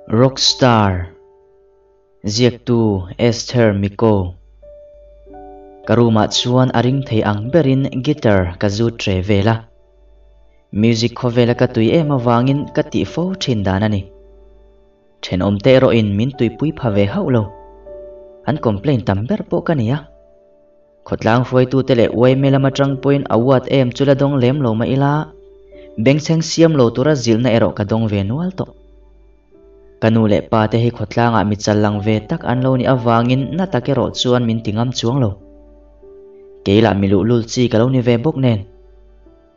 Rockstar Ziaktu Esther Miko Ka room ah chuan a ring thei ang berin guitar ka zut tre vel a. Music khawvela ka tui em avangin ka tih fo thin dan a ni. Thenawmte erawhin min tuipui pha ve hauh lo. An complain tam ber pawh ka ni a. Khawtlang hruaitute leh uaime lam atang pawhin award em chu la dawng lem lo mah ila, bengchheng siam lo tura zilhna erawh ka dawng ve nual tawh. Ka nu leh pa te hi khawtlangah mi chal lang ve tak an lo nih avangin na tak erawh chuan min ti ngam chuang lo. Kei lah mi luhlul chi ka lo ni ve bawk nen.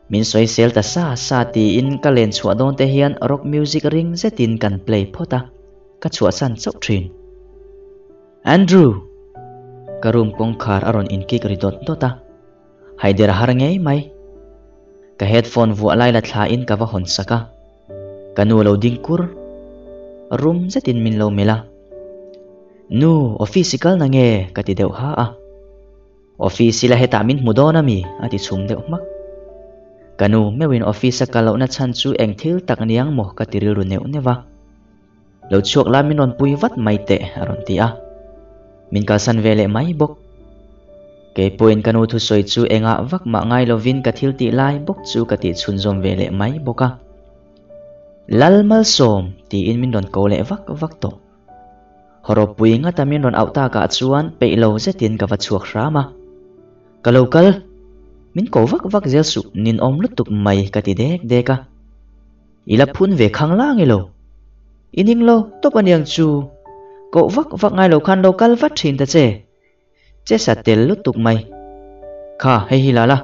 Min sawisel ta sa sa tiin ka len chhuah dawn te hian rock music ring zetin kan play phawt a, ka chhuahsan chauh thin. Andrew! Ka room kawngkhar a rawn inkik ri dawt dawt a, haider a har ngei mai. Ka headphone vuah lai la thla in ka va hawn sak a, ka nu lo ding kur. Rum zetin min lo melh a. Nu, office i kal na nge? ka ti deuh ha a. Office ila hetah min hmu dawn ami? a ti chhum deuh hmak. Ka nu meuhin office a kal lohna chhan chu eng thil tak niang maw ka ti rilru neuh neuh a. Lo chhuak la min rawn pui vat mai teh a rawn ti a. Min kalsan ve leh mai bawk. Kei pawhin ka nu thusawi chu engah vak mah ngai lovin ka thil tih lai bawk chu ka tih chhunzawm ve leh mai bawk a. Lal Malsawm tiin min rawn ko leh vak vak tawh. Hawrawppui ngata min rawn auh takah chuan peih lo zetin ka va chhuak hram a. Ka lo kal. Min ko vak vak zel suh ninawm lutuk mai ka ti dek dek a. I la phun ve khang lang i lo. I ning lo tawp aniang chu. Koh vak vak ngai lo khan lo kal vat thin ta che. Che sa tel lutuk mai. Kha, hei hi la la.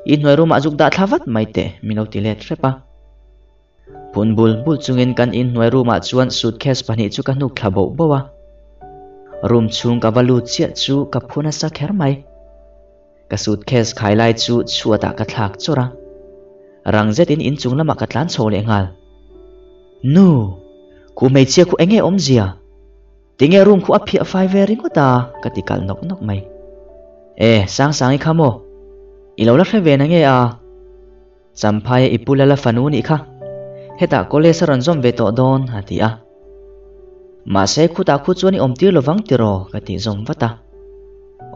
I hnuai room ah zuk dah thla vat mai teh, min lo ti let hrep a. Phun bul bul chungin kan inhnuai room ah chuan suitcase pahnih chu ka hnuk thla boh boh a. Room chhung ka va lut chiah chu ka phu nasa kher mai. Ka suitcase khai lai chu chhuatah ka thlak chawrh a, rang zetin inchung lamah ka tlan chho leh nghal. Nu! Khu hmeichhia khu enge awmzia? Tinge room khu a phiah fai ve ringawt a? ka ti kalh nawk nawk mai. E, Sangsangi kha maw? I lo la hre ve na nge a? Champhaia i pu lala fanu nih kha. Hetah college a rawn zawm ve tawh dawn, a ti a. Mahse khutah khu chuan i awmtir lovang tiraw? ka tih zawm vat a.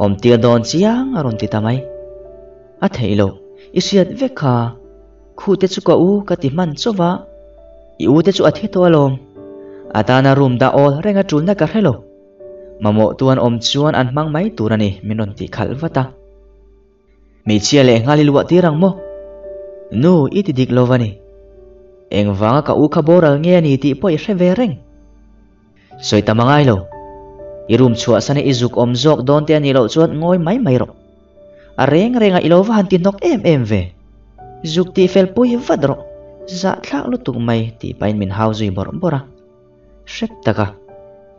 Awmtir dawn chiang a rawn ti ta mai. A theih loh, i hriat vek kha. Khute chu ka u ka ti hman chauh va, i u te chu a thi tawh alawm. A tana room dah awl reng a tulna ka hre lo. Mamawh tu an awm chuan an hmang mai tur a ni, min rawn tih khalh vat a. Hmeichhia leh nghal i luah tir ang maw? Nu, i ti dik lo va ni. Engvanga ka u kha boral nge a ni tih pawh i hre ve reng. Sawi tam a ngai lo. I room chhuahsan i zuk awm zawk dawn te a nih loh chuan ngawi mai mai rawh. A reng rengah i lo va han ti hnawk em em ve. Zuk tih fel pui vat rawh. Zahthlak lutuk mai tih pahin min hau zui bawrh bawrh a. Hrep taka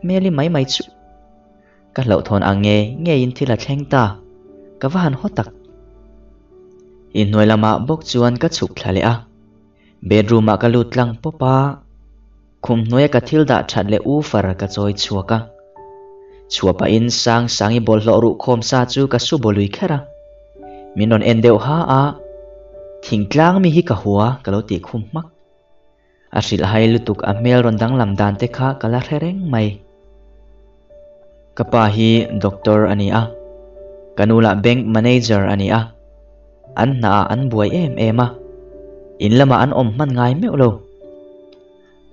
hmel i mai mai chu. Ka hlauhthawn ang nge ngeiin thil a thleng ta, ka va han haw tak. Inhnuai lamah bawk chuan ka chhuk thla leh a, bedroom ah ka lut tlang pawp a, khum hnuaia ka thil dah that leh woofer ka chawi chhuak a. Chhuah pahin sang sangi bawlhhlawh ruhkhawm sa chu ka su bawlui kher a, min rawn en deuh ha a, thingtlang mi hi ka hua ka lo tih khum hmak. A hrilh hai lutuk a hmel rawn danglam dan te kha ka la hre reng mai. Ka pa hi doctor a ni a, ka nu lah bank manager a ni a, an hnaah an buai em em a, in lamah an awm hman ngai meuh lo.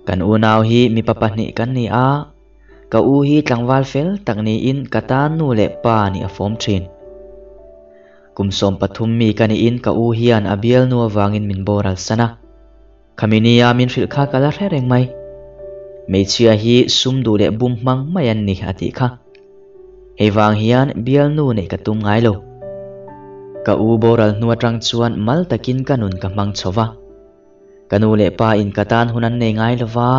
Kan unau hi mipa pahnih kan ni a, ka u hi tlangval fel tak niin ka tan nu leh pa nih a fawm thin. Kum 13 mi ka niin ka u hian a bialnu avangin min boral san a. Khami nia min hrilh kha ka la hre reng mai. Hmeichhia hi sum duh leh bum hmang mai an ni a tih kha. Hei vang hian bialnu neih ka tum ngai lo. Ka u boral hnu atang chuan mal takin ka nun ka hmang chho va. Ka nu leh pa in ka tan hun an nei ngai lo va.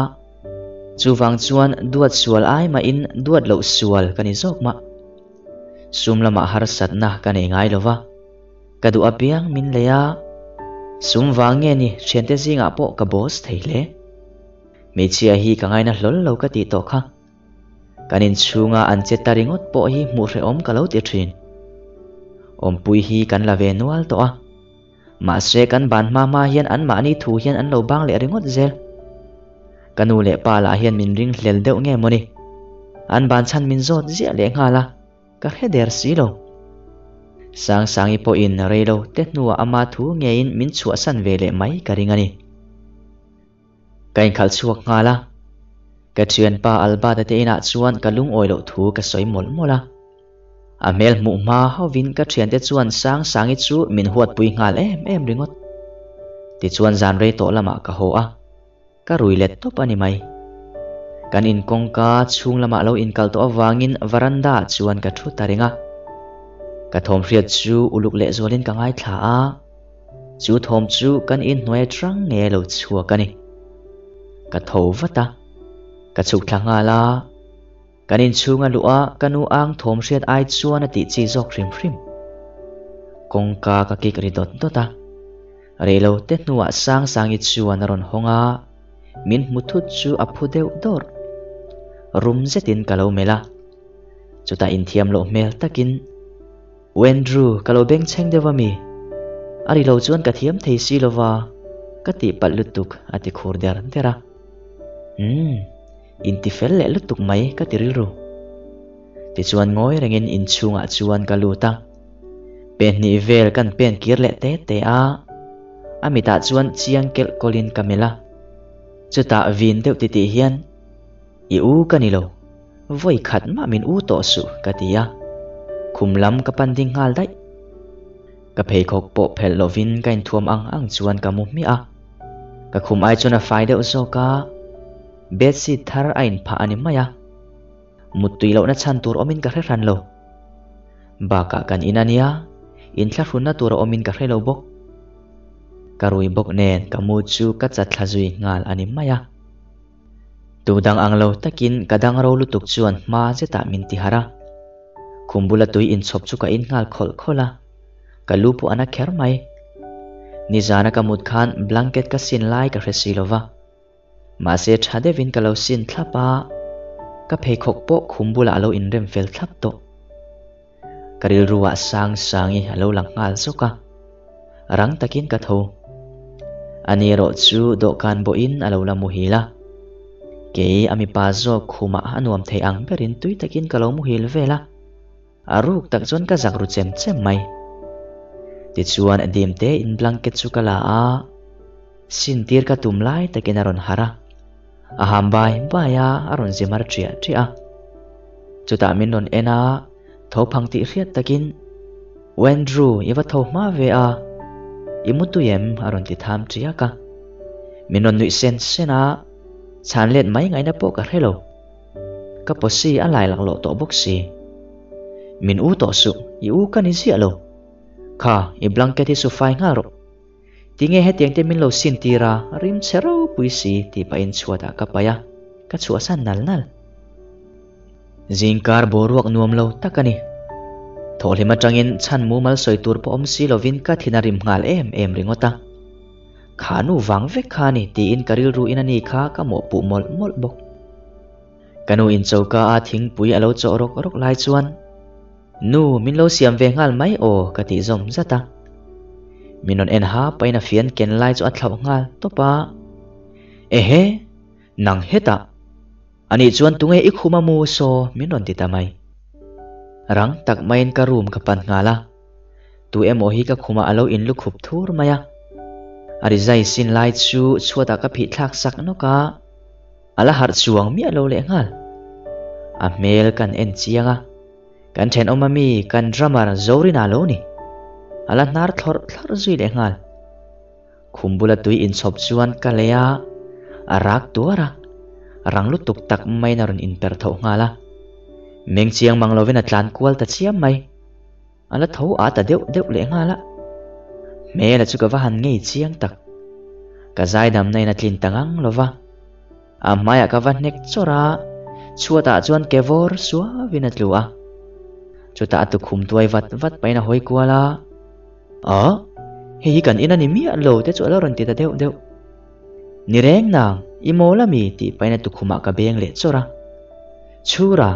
Chuvang chuan duat sual ai mahin duat loh sual ka ni zawk mah. Sum lamah harsatna ka nei ngai lo va. Ka duh apiang min lei a, sum vang nge ni thiante zingah pawh ka boss thei hle. Hmeichhia hi ka ngaina hlawl lo ka tih tawh kha. Kan inchhunga an che ta ringawt pawh hi hmuh hrehawm ka lo ti thin. Awmpui hi kan la ve nual tawh a, mahse kan ban hma hma hian anmahni thu hian an lo bang leh ringawt zel. Ka nu leh pa lah hian min ring hlel deuh nge mawni. An ban chhan min zawt ziah leh nghal a, ka hre der si lo. Sangsangi pawhin rei lo te hnuah ama thu ngeiin min chhuahsan ve leh mai ka ring a ni. Ka inkhalh chhuak nghal a, ka thianpa Albert-a te inah chuan ka lungawi loh thu ka sawi mawlh mawlh a. A hmel hmuh hma hovin ka thiante chuan Sangsangi chu min huatpui nghal em em ringawt. Tichuan zan rei tawh lamah ka haw a, ka rui let tawp a ni mai. Kan in kawngka chhung lamah lo inkal tawh avangin veranda ah chuan ka thu ta reng a. Ka thawm hriat chu uluk lehzualin ka ngaithla a. Chu thawm chu kan inhnuai atang nge lo chhuak a ni. Ka tho vat a, ka chhuk thla nghal a, kan inchhung a luh a ka nu ang thawm hriat ai chuan a tih chi zawk hrim hrim. Kawngka ka kik ri dawt dawt a, reilo te hnuah Sangsangi chuan a rawn hawng a, min hmu thut chu a phu deuh dawrh. Rum zetin ka lo melh a, chutah inthiam loh hmel takin, U Andrew, ka lo bengchheng deuh a mi? A ri lo chuan ka thiam thei si lo va, ka tihpalh lutuk, a ti khur der der a. Umm, inti fel leh lutuk mai, ka ti rilru. Tichuan ngawi rengin inchhungah chuan ka lut a. Pen hnih vel kan pen kir leh te te a, a mitah chuan chiang kelh kawlhin ka melh a. Chutah vin deuh titih hian, I u ka ni lo, vawi khat mah min u tawh suh ka ti a, khum lam ka pan ding nghal daih. Ka pheikhawk pawh phelh lovin ka inthuam ang ang chuan ka mu hmiah a, ka khum ai chuan a fai deuh zawk a, bedsheet thar a inphah a ni mai a, muttui lohna chhan tur awmin ka hre hran lo. Bakah kan in a nia, inthlahrunna tur a awmin ka hre lo bawk. Ka rui bawk nen ka mu chu ka chatthla zui nghal a ni mai a. Tu dang ang lo takin ka dang ro lutuk chuan hma zetah min ti harh a. Khum bula tui inchhawp chu ka in nghal khawlh khawlh a, ka lu pawh a na kher mai. Nizana ka mut khan blanket ka sin lai ka hre si lo va. Mahse tha deuhin ka lo sin thlap a, ka pheikhawk pawh khum bulah a lo inrem fel thlap tawh. Ka rilruah sang sangi a lo lang nghal zawk a, rang takin ka tho. Ani erawh chu dawhkan bawhin a lo la muhil a, kei a mipa zawk khumah a nuam thei ang berin tui takin ka lo muhil vel a, a ruk tak chuan ka zak ru chem chem mai. Tichuan dim tein blanket chu ka la a, sintir ka tum lai takin a rawn harh a. A ham bai bai a, a rawn zi mar ṭiah ṭiah a. Chutah min rawn en a, tho phang tih hriat takin, U Andrew, i va tho hma ve a, i mu tui em? a rawn ti tham ṭiak a. Min rawn nuih sen sen a, chhan let mai ngaihna pawh ka hre lo. Ka pawsi a lai laklawh tawh bawk si. Min u tawh suh, i u ka ni ziah lo. Kha, i blanket hi su fai nghal rawh. Tinge hetiang te min lo sin tir a, rim chhe ropui si tih pahin chhuatah ka paih a, ka chhuahsan nal nal. Zingkar boruak nuam lo tak a ni. Thawhhlim atangin chhan mumal sawi tur pawh awm si lovin ka thin a rim nghal em em ringawt a. Kha nu vang vek kha a ni tiin ka rilru in a ni kha ka mawhpuh mawlh mawlh bawk. Ka nu in choka a thingpui a lo chawh rawk rawk lai chuan Nu, min lo siam ve nghal mai aw ka tih zawm zat a. Min rawn en ha pahin a fian ken lai chu a thlauh nghal tawp a. Ehe, nang hetah. Anih chuan tunge i khum a mu saw min rawn ti ta mai. Rang tak maiin ka room ka pan nghal a. Tu emaw hi ka khumah a lo inlukhup thur mai a. A rizai sin lai chu chhuatah ka phih thlak sak nawk a. A la harh chuang miah lo leh nghal. A hmel kan en chiang a, kan thenawm ami kan drummer Zorina lo ni. A la hnar thlawrh thlawrh zui leh nghal. Khum bula tui inchhawp chuan ka lei a, a rak tuar a, rang lutuk tak maiin a rawn inper tho nghal a. Meng chiang mang lovin a tlan kual ta chiam mai. A la tho a ta deuh deuh leh nghal a. Hmela chu ka va han ngei chiang tak. Ka zaidamna in a tlin ta ngang lo va. A hmaiah ka va hnek chawrh a, chhuatah chuan ke vawr suavin a tlu a. Chutah a tukhum tuai vat vat pahin a hawi kual a. A, hei hi kan in a ni miah lo te chu a lo rawn ti ta deuh deuh. Ni reng nang, i mawl a mi tih pahin a tukhumah ka beng leh chawrh a. Chhura,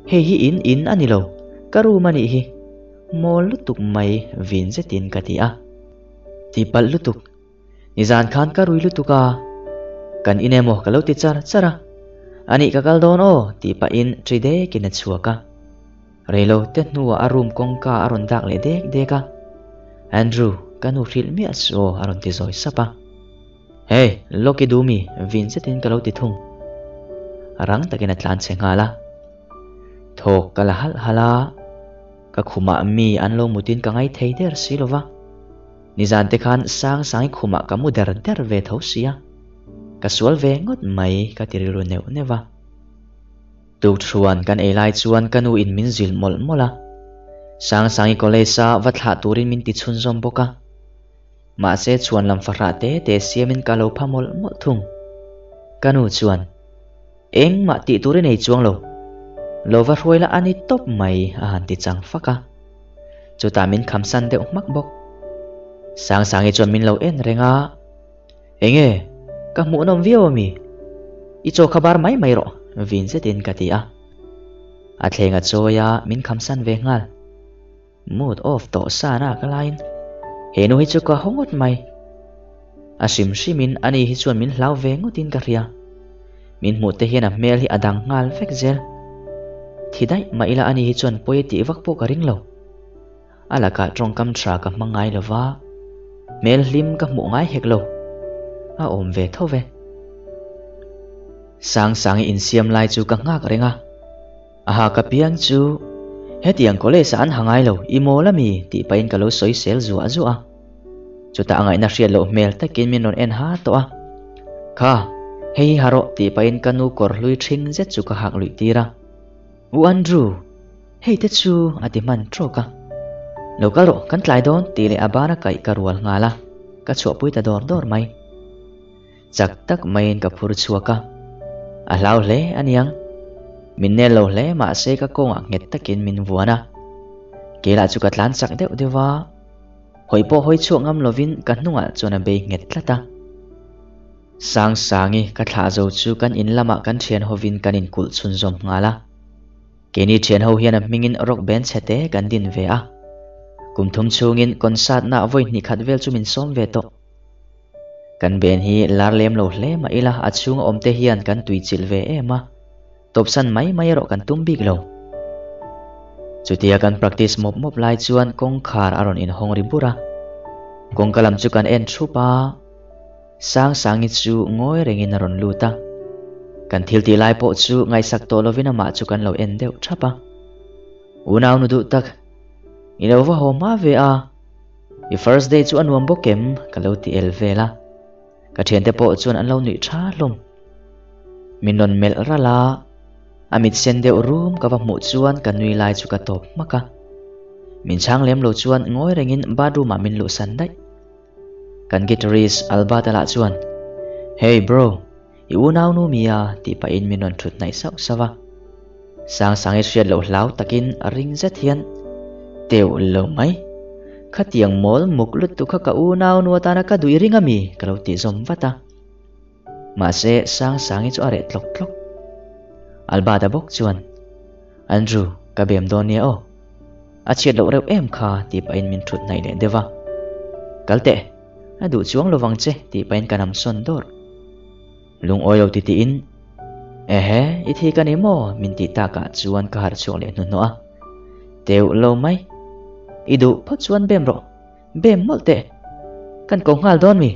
hei hi in in a ni lo, ka room a nih hi. Mawl lutuk mai vin zetin ka ti a. Tihpalh lutuk, nizan khan ka rui lutuk a. Kan in emaw ka lo ti char char a, anih ka kal dawn aw tih pahin ṭi dekin a chhuak a. Reilo te hnuah a room kawngka a rawn dak leh dek dek a, Andrew, ka nu hrilh miah suh aw a rawn ti zawi sap a. Hey, Loki Dumi, vin zetin ka lo ti thung. Rang takin a tlan che nghal a. Thawk ka la halh halh a, ka khumah mi an lo mutin ka ngai thei der si lo va. Nizan te khan sang sangi khumah ka mu der der ve tho sia. Ka sual ve ngawt mai ka ti rilru neuh neuh a. Tukṭhuan kan ei lai chuan ka nu in min zilh mawlh mawlh a. Sangsangi college a va thlah turin min ti chhunzawm bawk a. Mahse chhuan lam fahrah te te siamin ka lo pha mawlh mawlh thung. Ka nu chuan, Engmah tih tur i nei chuang lo. Lo va hruai la a ni tawp mai a han ti chang fak a. Chutah min khamsan deuh hmak bawk. Sangsangi chuan min lo en reng a. Enge, ka hmuhnawm viau ami? I chaw kha bar mai mai rawh, vin zetin ka ti a. A thleng a chawi a, min khamsan ve nghal. Mood off tawh sa na ka laiin he nu hi chu ka haw ngawt mai. A hrim hrimin ani hi chuan min hlau ve ngawtin ka hria. Min hmuh te hian a hmel hi a dang nghal vek zel. Thi daih mah ila ani hi chuan pawi a tih vak pawh ka ring lo. A lakah tawngkam tha ka hmang ngai lo va, hmel hlim ka hmuh ngai hek lo. A awm ve tho ve. Sangsangi insiam lai chu ka nghak reng a. A ha ka piang chu hetiang college ah an ha ngai lo, i mawl ami? tih pahin ka lo sawi sel zuah zuah a. Chutah a ngaihna hriat loh hmel takin min rawn en ha tawh a. Kha, hei hi ha rawh tih pahin ka nu kawr hlui ṭhing zet chu ka hak luih tir a. U Andrew, hei te chu a ti hman ṭawk a. Lo kal rawh, kan tlai dawn tih leh a bana kaih ka rual nghal a, ka chhuahpui ta dawr dawr mai. Chak tak maiin ka phur chhuak a, a hlau hle a niang. Min nel lo hle mahse ka kawngah nghet takin min vuan a. Keilah chu ka tlan chak deuh deuh a, hawi pawh hawi chhuak ngam lovin ka hnungah chuan a bei nghet tlat a. Sangsangi ka thlah zo chu kan in lamah kan thian hovin kan inkulh chhunzawm nghal a. Keini thian ho hian a hmingin rock band chhe te kan din ve a. Kum thum chhungin concert na vawi hnih khat vel chu min sawm ve tawh. Kan ben hi lar lem lo hle mah ila a chhunga awm te hian kan tui chilh ve em a, tawpsan mai mai erawh kan tum bik lo. Chutia kan practice mawp mawp lai chuan kawngkhar a rawn inhawng ri bur a, kawngka lam chu kan en thup a, Sangsangi chu ngawi rengin a rawn lut a, kan thil tih lai pawh chu ngaihsak tawh lovin amah chu kan lo en deuh thap a. Unau nu duh tak, i lo va haw hma ve a. I first day chu a nuam bawk em? Ka lo ti el vel a. Ka thiante pawh chuan an lo nuih tha hlawm. Min rawn melh ralh a, a mit sen deuh rum ka va hmuh chuan ka nui lai chu ka tawp hmak a. Min chhang lem lo chuan ngawi rengin bathroom ah min luhsan daih. Kan guitarist Albert-a lah chuan, Hey bro, i unaunu mi a? tih pahin min rawn thut hnaih sauh sauh a. Sangsangi hriat loh hlau takin a ring zet hian, Teuh lo mai. Khatiang mawl muk lutuk kha ka unaunu atana ka duih ring ami? ka lo tih zawm vat a. Mahse, Sangsangi chu a reh tlawk tlawk. Albert-a bawk chuan, Andrew, ka bem dawn nia aw. A chhiat loh reuh em kha tih pahin min thut hnaih leh deuh a. Kal teh, a duh chuang lovang che tih pahin ka nam sawn dawrh. Lungawi lo ti tiin, Ehe, i thi ka ni maw? min tih takah chuan ka harh chhuak leh hnuhnawh a. Teuh lo mai. I duh phawt chuan bem rawh. Bem mawlh teh. Kan ko nghal dawn mi?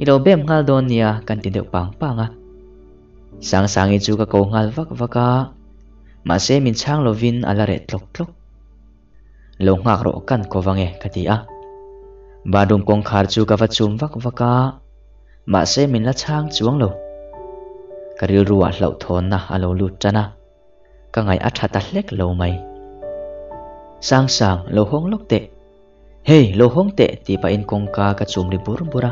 I lo bem nghal dawn nia kan ti deuh pang pang a. Sangsangi chu ka ko nghal vak vak a, mahse min chhang lovin a la reh tlawk tlawk. Lo nghak rawh kan ko vang e ka ti a. Bathroom kawngkhar chu ka va chum vak vak a. Mahse min la chhang chuang lo. Ka rilruah hlauhthawnna a lo lut tan a, ka ngaih a tha ta hlek lo mai. Sangsang, lo hawng lawk teh. Hey, lo hawng teh tih pahin kawngka ka chum ri bur bur a.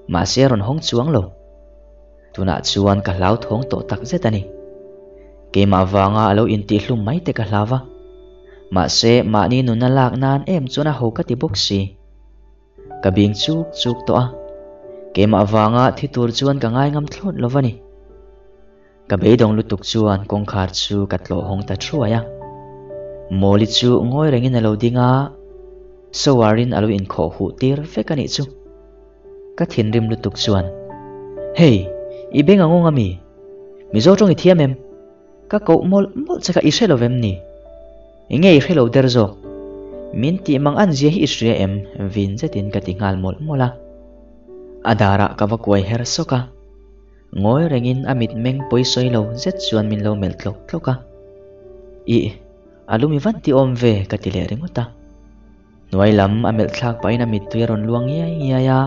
Mahse a rawn hawng chuang lo. Tunah chuan ka hlauthawng tawh tak zet a ni. Keimah vanga a lo intihhlum mai te ka hlau va. Mahse mahni nunna lak nan em chuan a ho ka ti bawk si. Ka bing chuk chuk tawh a, keimah vanga thi tur chuan ka ngai ngam thlawt lo va ni. Ka beidawng lutuk chuan kawngkhar chu ka tlawh hawng ta thuai a. Mawli chu ngawi rengin a lo ding a, shower-in a lo inkhawh huh tir vek a nih chu. Ka thinrim lutuk chuan, Hey! I beng a ngawng a mi? Mizo tawng i thiam em? Ka koh mawlh mawlh che kha i hre lo vem ni? Enge i hre lo der zawk? Min tih mang an zia hi i hria em? Vin zetin ka ti nghal mawlh mawlh a. A darah ka va kuai her sawk a. Ngawi rengin a mitmeng pawisawi lo zet chuan min lo melh tlawk tlawk a. Ih, a lum i van ti awm ve ka ti leh ringawt a. Hnuai lam a melh thlak pahin a mittui a rawn luang ngiai ngiai a.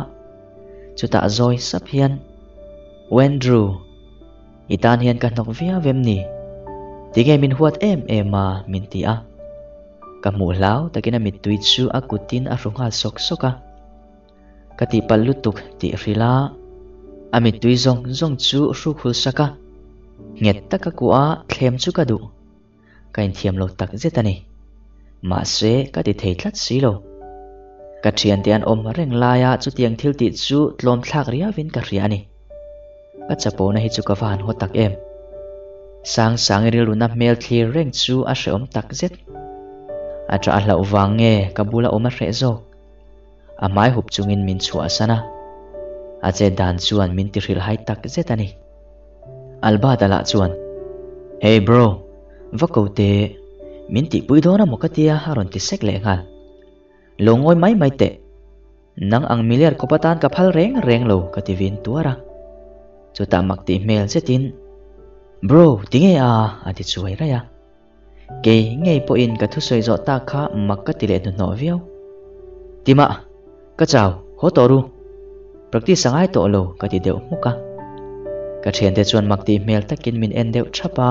Chutah zawi sap hian, Wendrew, i tan hian ka hnawk viau em ni? Tinge min huat em em a? min ti a. Ka hmuh hlau takin a mittui chu a kutin a hru nghal sawk sawk a. Ka tihpalh lutuk tih hrilh a, a mittui zawng zawng chu hruk hul sak a, nghet taka kuah a thlem chu ka duh. Ka inthiam lo tak zet a ni. Mahse, ka ti thei tlat si lo. Ka thiante an awm reng laia chutiang thil tih chu tlawm thlak riauin ka hria a ni. Ka chapona hi chu ka va han haw tak em. Sangsangi rilruna hmel thlir reng chu a hrehawm tak zet. A ṭah a hlauh vang nge ka bula awm a hreh zawk. A hmai hup chungin min chhuahsan a, a chet dan chuan min ti hrilhhai tak zet a ni. Albert-a lah chuan, Hey bro, va ko teh, min tihpui dawn a maw ka tia a rawn ti sek leh nghal. Lo ngawi mai mai teh, nang ang miliar kawp atan ka phal reng reng lo ka ti vin tuar a. Chutah mak tih hmel zetin, Bro, tinge a? a ti chuai raih a. Kei ngei pawhin ka thusawi zawh tak kha mak ka ti leh hnuhnawh viau. Timah, ka chau, haw tawh ru. Practice a ngai tawh lo ka ti deuh hmuk a. Ka thiante chuan mak tih hmel takin min en deuh thap a.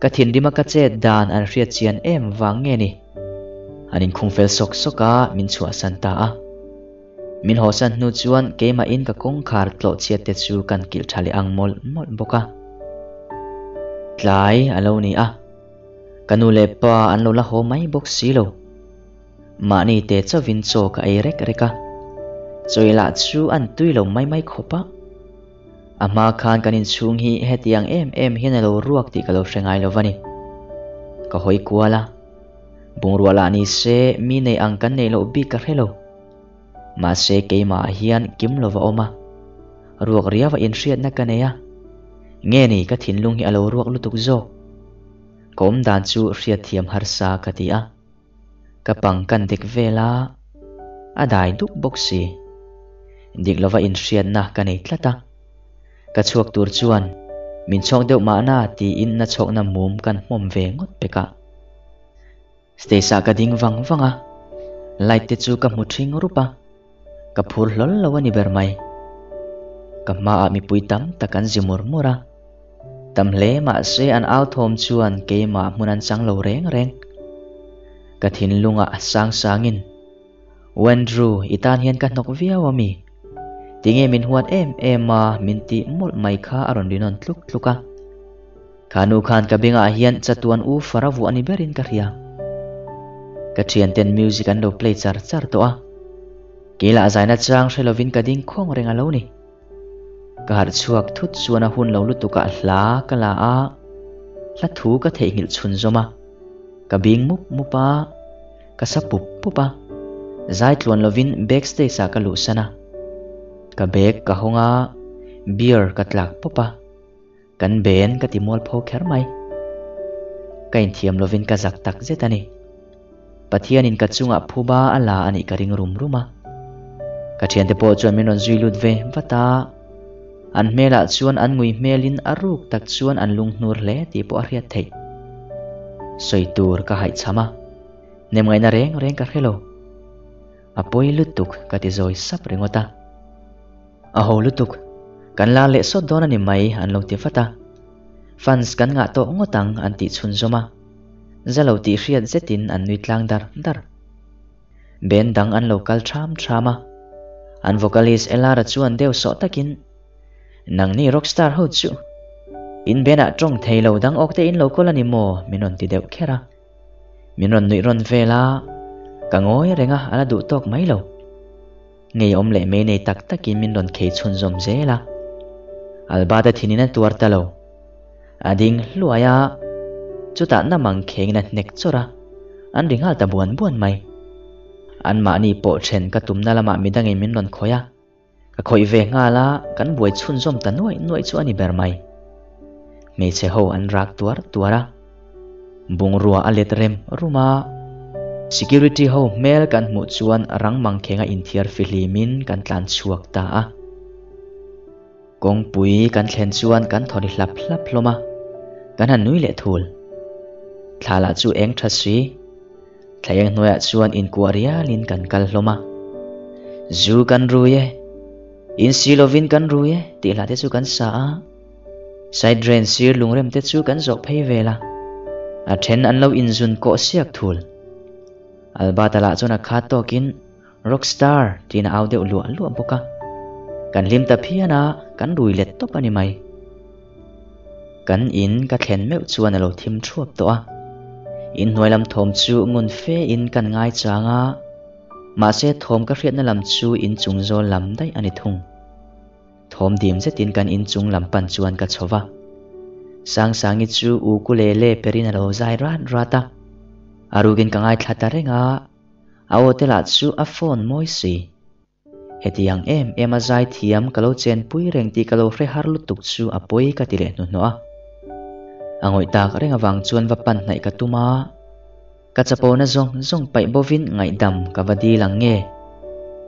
Ka thinrima ka chet dan an hriat chian em vang nge ni? An inkhung fel sawk sawk a, min chhuahsan ta a. Min hawsan hnu chuan keimahin ka kawngkhar tlawh chhiat te chu kan kilh tha leh ang mawlh mawlh bawk a. Tlai a lo ni a, ka nu leh pa an lo la haw mai bawk si lo. Mahni te chauhin chaw ka ei rek rek a, chawi lah chu an tui lo mai mai khawp a. A hma khan kan inchhung hi hetiang em em hian a lo ruak tih ka lo hre ngai lo va ni. Ka hawi kual a, bungrua lah ni se mi nei ang kan neih loh bik ka hre lo. Mahse keimah hian kim lova awm a, ruak riau a inhriatna ka nei a, nge ni ka thinlung hi a lo ruak lutuk zawk? Ka awm dan chu hriatthiam harsa ka ti a, ka pang kan dek vel a, a dai duk bawk si. Dik lova inhriatna ka nei tlat a, ka chhuak tur chuan min chhawk deuh mahna tiin na chhawkna mum kan hmawm ve ngawt pek a. Stage ah ka ding vang vang a, light te chu ka hmu thing rup a, ka phur hlawl lo a ni ber mai. Ka hmaah mipui tam tak an zi mur mur a, tam hle mahse an au thawm chuan keimah hmun an chang lo reng reng. Ka thinlungah sang sangin, Wendrew, i tan hian ka hnawk viau a mi? Tinge min huat em em a min tih mawlh mai kha a rawn rinawn tluk tluk a. Kha nu khan ka bengah hian chatuan u fara vuah ni berin ka hria. Ka thianten music an lo play char char tawh a. Kei lah zaina chang hre lovin ka ding khawng reng a lo ni. Ka harh chhuak thut chuan a hun lo lutukah hla ka la a, hla thu ka theihnghilh chhun zawm a. Ka bing mup mup a, ka sa pup pup a. Zai tluan lovin backstage ah ka luhsan a. Ka bag ka hawng a, beer ka tlak pawp a. Kan ben ka ti mualpho kher mai. Ka inthiam lovin ka zak tak zet a ni. Pathianin ka chungah phuba a la a nih ka ring rum rum a. Ka thiante pawh chuan min rawn zui lut ve vat a. An hmelah chuan an ngui hmelin a ruk tak chuan an lunghnur hle tih pawh a hriat theih. Sawi tur ka haihchham a, nemngaihna reng reng ka hre lo. A pawi lutuk ka ti zawi sap ringawt a. A ho lutuk, kan la leh sawt dawn a ni mai an lo ti vat a. Fans kan ngah tawh ngawt ang an tih chhunzawm a. Za lo tih hriat zetin an nui tlang dar dar. Band dang an lo kal ṭham ṭham a. An vocalist Elara chuan deuh sawh takin, Nangni rockstar ho chu in band ah ṭawng thei lo dang awk te in lo kawl a ni maw? min rawn ti deuh kher a. Min rawn nuih rawn vel a, ka ngawi reng a, a la duh tawk mai lo. Ngeiawm leh mei nei tak takin min rawn khei chhunzawm zel a. Albert-a thinin a tuar ta lo. A ding hluai a, chutah namang khengin a hnek chawrh a, an ri nghal ta buan buan mai. Anmahni pawh then ka tumna lamah midangin min rawn khawih a. Ka khawih ve nghal a, kan buai chhunzawm ta nuaih nuaih chu a ni ber mai. Hmeichhe ho an rak tuar tuar a, bungrua a let rem rum a. Security ho hmel kan hmuh chuan rang mangkhenga inthiar fihlimin kan tlan chhuak ta a. Kawngpui kan thlen chuan kan thaw ri hlap hlap hlawm a, kan han nui leh thul. Thla lah chu eng tha si. Thla eng hnuaiah chuan inkuah rialin kan kal hlawm a. Zu kan rui e, in si lovin kan rui e tih hlah te chu kan sa a. Side drain sir lungrem te chu kan zawh phei vel a. A then an lo inzun kawh siak thul. Albert-a lah chuan a khat tawkin Rockstar tiin a au deuh luah luah bawk a. Kan hlim ta phian a, kan rui let tawp a ni mai. Kan in ka thlen meuh chuan a lo thim thuap tawh a. Inhnuai lam thawm chu ngun fe in kan ngai chang a, mahse thawm ka hriatna lam chu inchung zawl lam daih a ni thung. Thawm dim zetin kan inchung lam pan chuan ka chho va. Sangsangi chu ukulele perin a lo zai rat rat a. A rukin ka ngaithla ta reng a. A aw te lah chu a phone mawi si. Hetiang em em a zai thiam ka lo chenpui reng tih ka lo hre har lutuk chu a pawi ka ti leh hnuhnawh a. A ngawih tak reng avang chuan va pan hnaih ka tum a, ka chapona zawng zawng paih bovin ngaihdam ka va dil ang nge.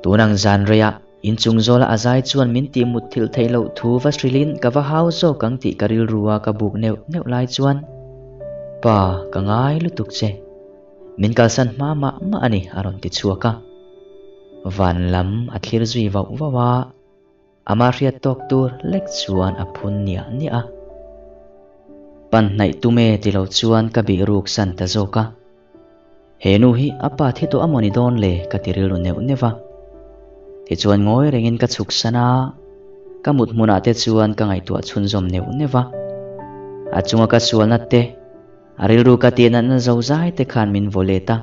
Tun ang zan reiah inchung zawla a zai chuan min tih mut thilh theih loh thu va hrilhin ka va hau zawk ang tih ka rilru a ka buk neuh neuh lai chuan, Pa, ka ngai lutuk che. Min kalsan hma mah mah a ni, a rawn ti chhuak a. Van lam a thlir zui vauh vauh a, ama hriat tawk tur lek chuan a phun niah niah a. Pan hnaih tum e ti lo chuan ka bih ruk san ta zawk a. He nu hi a pa thi tawh a maw ni dawn le ka ti rilru neuh neuh a. Tichuan ngawi rengin ka chhuk san a, ka mut hmunah te chuan ka ngaihtuah chhunzawm neuh neuh a. A chunga ka sualna te, A rilru ka tih natna zo zai te khan min vaw let a,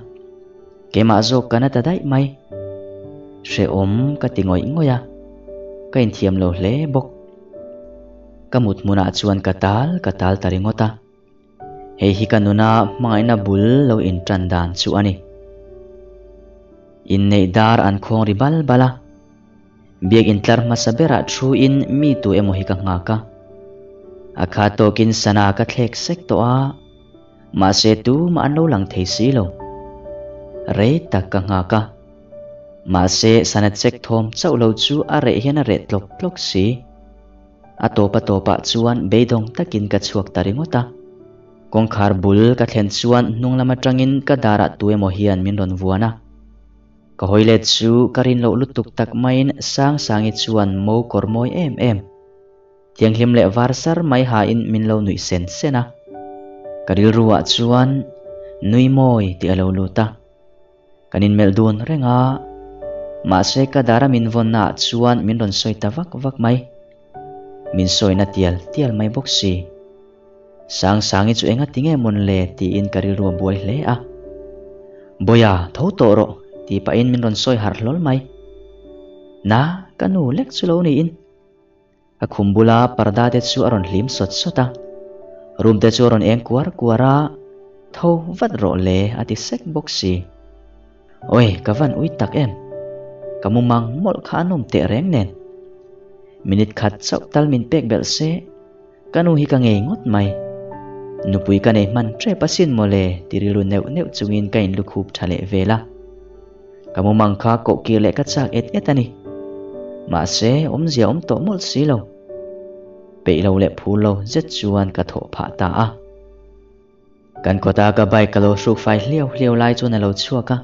keimah zawk ka na ta daih mai. Hrehawm ka ti ngawih ngawih a, ka inthiam lo hle bawk. Ka mut hmunah chuan ka tal ka tal ta ringawt a, hei hi ka nuna hmangaihna bul lo intan dan chu a ni. Inneih dar an khawng ri bal bal a, Biakinn tlar hmasa berah thu in mi tu emaw hi ka nghak a. A kha tawkin sana ka thlek sek tawh a, mahse tumah an lo lang thei si lo. Rei tak ka nghak a, mahse sana check thawm chauh lo chu a reh hian a reh tlawk tlawk si. A tawp a tawpah chuan beidawng takin ka chhuak ta ringawt a. Kawngkhar bul ka thlen chuan hnung lam atangin ka darah tu emaw hian min rawn vuan a. Ka hawi let chu ka rin loh lutuk tak maiin Sangsangi chuan mo kawr mawi em em, thianghlim leh var sar mai hain min lo nuih sen sen a. Ka rilruah chuan nui mawi tih a lo lut a. Kan inmelh dun reng a, mahse ka dara min vawnnaah chuan min rawn sawi ta vak vak mai. Min sawina tial tial mai bawk si. Sangsangi chu enga ti nge mawn le tiin ka rilru a buai hle a. Bawia, tho tawh rawh tih pahin min rawn sawi harh hlawl mai. Na, ka nu lek chu lo niin. A khum bula parda te chu a rawn hlim sawt sawt a. Room te chu a rawn eng kuar kuar a, Tho vat rawh le a ti sek bawk si. Oi, ka van ui tak em? Ka mumang mawlh kha a nawm teh reng nen. Minute khat chauh tal min pek belh se. Ka nu hi ka ngei ngawt mai. Nupui ka nei hman ṭep asin mawle ti rilru neuh neuh chungin ka inlukhup ṭha leh vel a. Ka mumang kha kohkir leh ka chak et et a ni. Mahse, awmzia awm tawh mawlh si lo. Peih lo leh phur lo zet chuan ka thawh phah ta a. Kan kawta ka bike ka lo hruk fai hliau hliau lai chuan a lo chhuak a.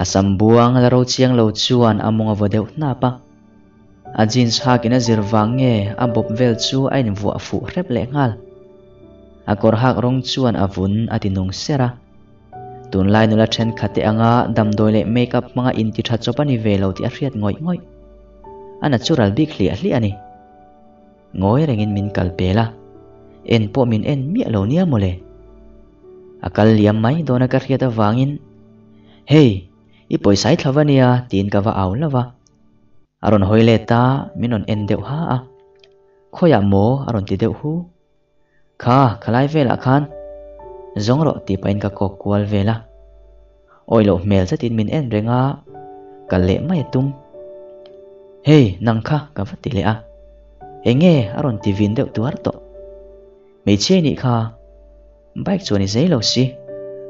A sam buang la ro chiang lo chuan a mawng a vaw deuh hnap a. A jeans hakin a zir vang nge a bawp vel chu a invuah fuh hrep leh nghal. A kawr hak rawng chuan a vun a ti nung ser a. Tunlai nula thenkhat te anga damdawi leh make up hmanga inti tha chawp a ni ve lo tih a hriat ngawih ngawih. A natural bik hliah hliah a ni. Ngawi rengin min kal pel a, en pawh min en miah lo nia mawle. A kal liam mai dawna ka hriat avangin, Hey, i pawisa i thla va nia tiin ka va au lo va. A rawn hawi let a, min rawn en deuh ha a. Khawiah maw? a rawn ti deuh hu. Kha, khalai velah khan zawng rawh tih pahin ka kawk kual vel a. Awi loh hmel zetin min en reng a, kal leh mai a tum. Hey, nang kha ka va ti leh a. Enge a rawn ti vin deuh tuar tawh. Hmeichhia i nih kha. Bike chuan i zei lo si.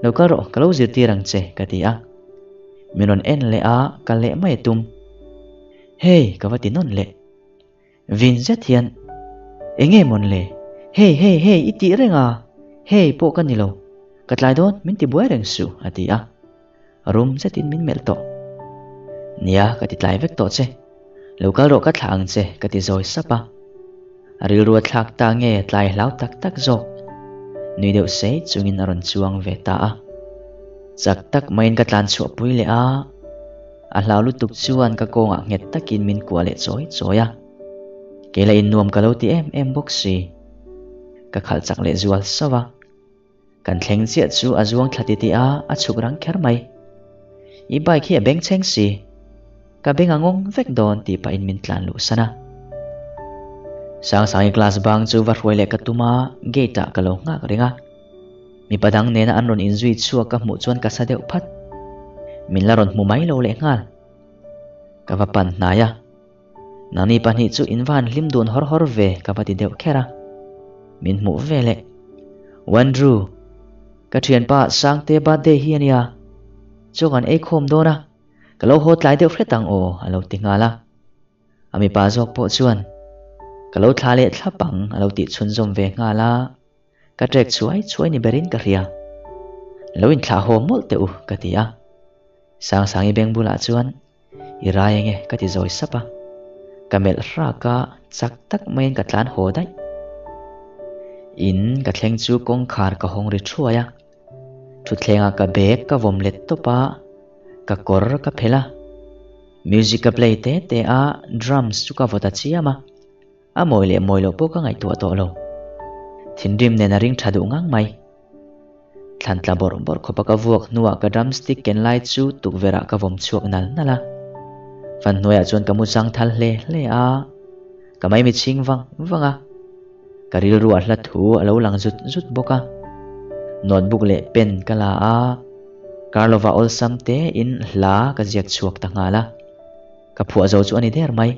Lo kal rawh, ka lo zirtir ang che, ka ti a. Min rawn en leh a, kal leh mai a tum. Hey, ka va ti nawn leh. Vin zet hian, Enge mawn le? Hey, hey, hey, i tih reng a? Hey pawh ka ni lo. Ka tlai dawn, min ti buai reng suh, a ti a. Rum zetin min melh tawh. Nia, ka ti tlai vek tawh che. Lo kal rawh ka thlah ang che, ka ti zawi sap a. A rilru a thlak ta nge tlai hlau tak tak zawk. Nui deuh sei chungin a rawn chuang ve ta a. Chak tak maiin ka tlan chhuah pui leh a. A hlau lutuk chuan ka kawngah nghet takin min kuah leh chawi chawi a. Kei lah in nuam ka lo ti em em bawk si. Ka khalh chak leh zual sauh a. Kan thleng chiah chu a zuang thla titih a, a chhuk rang kher mai. I bike hi a beng chheng si. Ka beng a ngawng vek dawn tih pahin min tlan luh san a. Sangsangi class bang chu va hruai leh ka tum a, gate ah ka lo nghak reng a. Mipa dang nena an rawn inzui chhuak ka hmuh chuan ka sa deuh phat. Min la rawn hmu mai lo leh nghal. Ka va pan hnai a. Nangni pahnih chu in va han hlim dun hawr hawr ve ka va ti deuh kher a. Min hmuh ve leh. Wandrew, ka thianpa Sangte birthday hi a nia. Chaw kan ei khawm dawn a, ka lo haw tlai deuh hret ang aw a lo ti nghal a. A mipa zawk pawh chuan ka lo thla leh thlap ang a lo tih chhunzawm ve nghal a. Ka trek chhuai chhuai ni berin ka hria. Lo inthlah haw mawlh teh u ka ti a. Sangsangi beng bulah chuan I rai enge ka ti zawi sap a. Ka melh hrak a, chak tak maiin ka tlan haw daih. In ka thleng chu kawngkhar ka hawng ri thuai a. Thutthlengah ka bag ka vawm let tawp a, ka kawr ka phelh a. Music ka play te te a, drums chu ka vawt a chiam a. A mawi leh mawi loh pawh ka ngaihtuah tawh lo. Thinrim nen a ring tha duh ngang mai. Thlan tla bawrh bawrh khawpa ka vuak hnuah ka drumstick ken lai chu tukverhah ka vawm chhuak nal nal a. Fan hnuaiah chuan ka mu zang thal hle hle a, ka maimi chhing vang vang a. Ka rilruah hla thu a lo lang zut zut bawk a. Notebook leh pen ka la a, Karlova awlsam tein hla ka ziak chhuak ta nghal a. Ka phuah zo chu a ni der mai.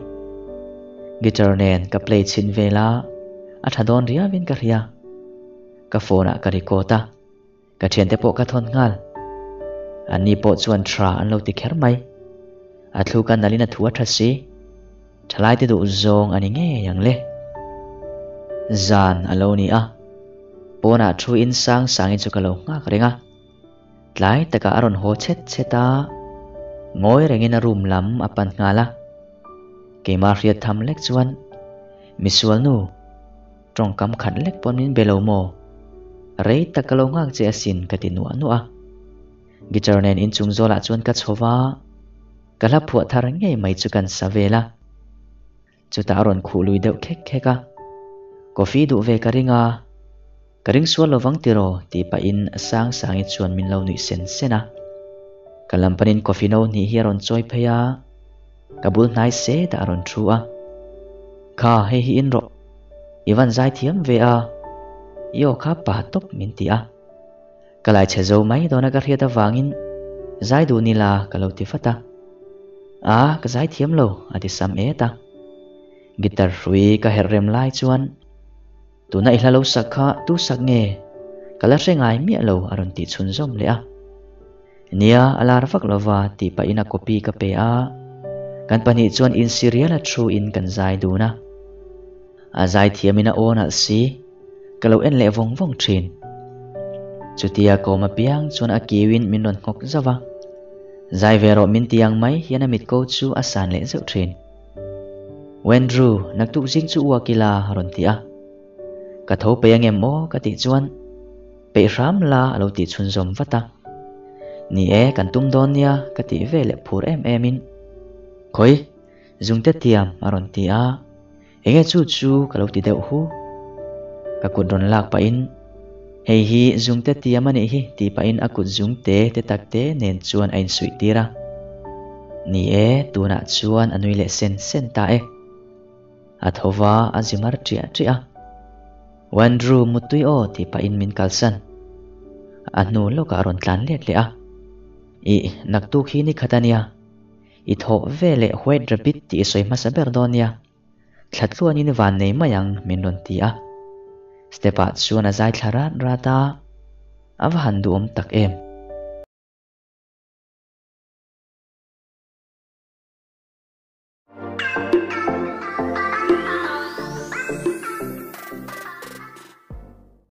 Guitar nen ka play chhin vel a, a tha dawn riauin ka hria. Ka phone ah ka record a, ka thiante pawh ka thawn nghal. Anni pawh chuan tha an lo ti kher mai. A thluk a nalhin a thu a tha si. Thalaite duh zawng a ni ngei ang le. Zan a lo ni a, pawnah thu in sang sangin chu ka lo nghak reng a. Tlai takah a rawn haw chhet chhet a, ngawi rengin a room lam a pan nghal a. Keimah hriat tham lek chuan, Misualnu, tawngkam khat lek pawn min be lo maw? Rei tak ka lo nghak che asin ka ti nuah nuah a. Guitar nen inchung zawlah chuan ka chho va, ka hla phuah thar ngei mai chu kan sa vel a. Chutah a rawn khuh lui deuh khek khek a, Coffee duh ve ka ring a, ka ring sual lovang tiraw tih pahin Sangsangi chuan min lo nuih sen sen a. Ka lam panin coffee no hnih hi a rawn chawi phei a, ka bul hnai setah a rawn thu a. Kha hei hi in rawh, i van zai thiam ve a, i aw kha pa tawp min ti a. Ka lai chhe zo mai dawna ka hriat avangin zai duh ni la ka lo ti vat a. A, ka zai thiam lo, a ti sam et a. Guitar hrui ka herh rem lai chuan tuna i hla lo sak kha tu sak nge? Ka la hre ngai miah lo a rawn tih chhunzawm leh a. Nia, a lar vak lova tih pahin a copy ka pe a. Kan pahnih chuan insirial a thu in kan zai dun a. A zai thiamin a aw nalh si. Ka lo en leh vawng vawng thin. Chutia ka awm apiang chuan a kiuin min rawn nghawk zauh a. Zai ve rawh min ti ang mai hian a mitko chu a san leh zeuh thin. Wendrew, naktuk zing chu uak ila a rawn ti a. Ka tho peih angem aw ka tih chuan peih hram la a lo tih chhunzawm vat a. Ni e, kan tum dawn nia ka tih ve leh phur em em in. Khawi, zungte tiam a rawn ti a. Enge chu chu ka lo ti deuh hu. Ka kut rawn lak pahin, Hei hi zungte tiam a nih hi tih pahin a kut zungte te tak te nen chuan a insuih tir a. Ni e, tunah chuan a nui leh sen sen ta e. A tho va, a zi mar ṭiah ṭiah a. Wandrew muttui aw tih pahin min kalsan. A hnu lawkah a rawn tlan let leh a. Ih, naktuk hi ni khat a nia. I thawh veleh White Rabbit tih i sawi hmasa ber dawn nia. Thla tluanin van nei mai ang min rawn ti a. Step ah chuan a zai thla rat rat a, a va han duhawm tak em.